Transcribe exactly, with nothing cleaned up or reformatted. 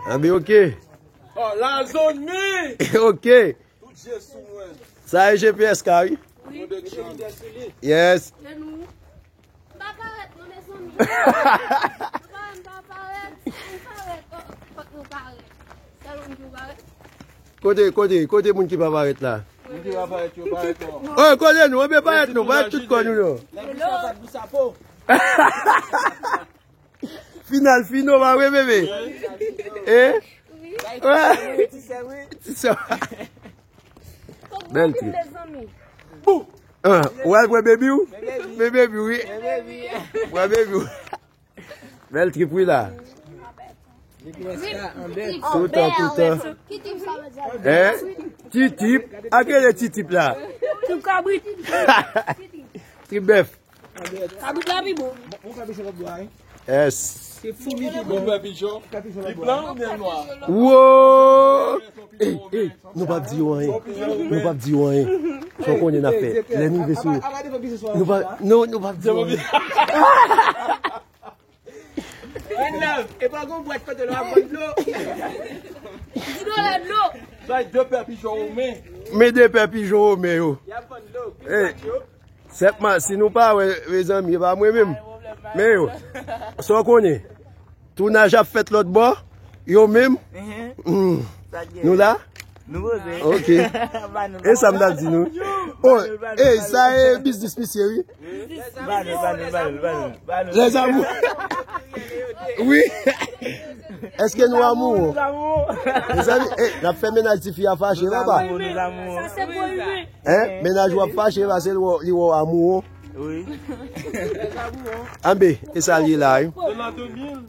Anben, oke. Oh, la zone mi! Oke. Tout je sou mwen. Sa e G P S ka, wi. Wi. Yes. E nou? M pa parèt, non, mezanmi. M pa, m pa parèt. M parèt. Oh, fòk nou parèt. Sèl moun ki parèt. Kote, kote, kote moun ki pa parèt la? Moun ki pa parèt, yo parèt, non. Oh, kote nou? Anben parèt nou, parèt tout kò nou, non. Nèg bousa pa bousa po. Final fino, pa vre, bebe? Eh? Ti sè, wi. Ti sè. Bèl trip. Ah, ou al pran baby ou? Men baby ou, wi. Pran baby ou. Bèl trip, wi, la. Toutan, toutan. Hein? Titip. A ki le titip la? Trip kabrit. Trip bèf. Kabrit la pi bon. Bon, bon, kabrit se lòt bò, hein? Yes. Se foumi ki bon. Bon, pè pichon. Li blan oubyen nwa? Wo! Ey, ey, nou p ap di yo anyen. Nou p ap di yo anyen. Sa w konnen n ap fè. Lè n rive sou yo. Nou pa, non, nou p ap di yo anyen. One love. E pa gon bwat kote nou ap vann dlo. Di dola dlo. Sa e de pè pichon omen. Men de pè pichon omen yo. Y ap vann dlo. Ey. Sèlman, si nou pa wè, mezanmi, e pa mwen menm. Men yo, sa w konnen, tounaj ap fèt lòt bò, yo menm. Mhm. Hmm. Sa k gen? Nou la? Nou poze. Ok. Ba nou, e sa m t ap di nou. Oh, ba nou, ey, ba sa nou, e biznis misye, wi. Ba nou, ba nou, ba nou, ba nou, ba nou. Les amours. Wi. Èske nou amoureux? Mezanmi, ey, n ap fè mennaj tifi a fache, papa. Nous amoureux, nous amoureux. Sa se pou rive. Hein? Mennaj w ap fache paske li wè, li wè w amoureux. Wi. Anben, e sa l ye la, wi. Nan de mil.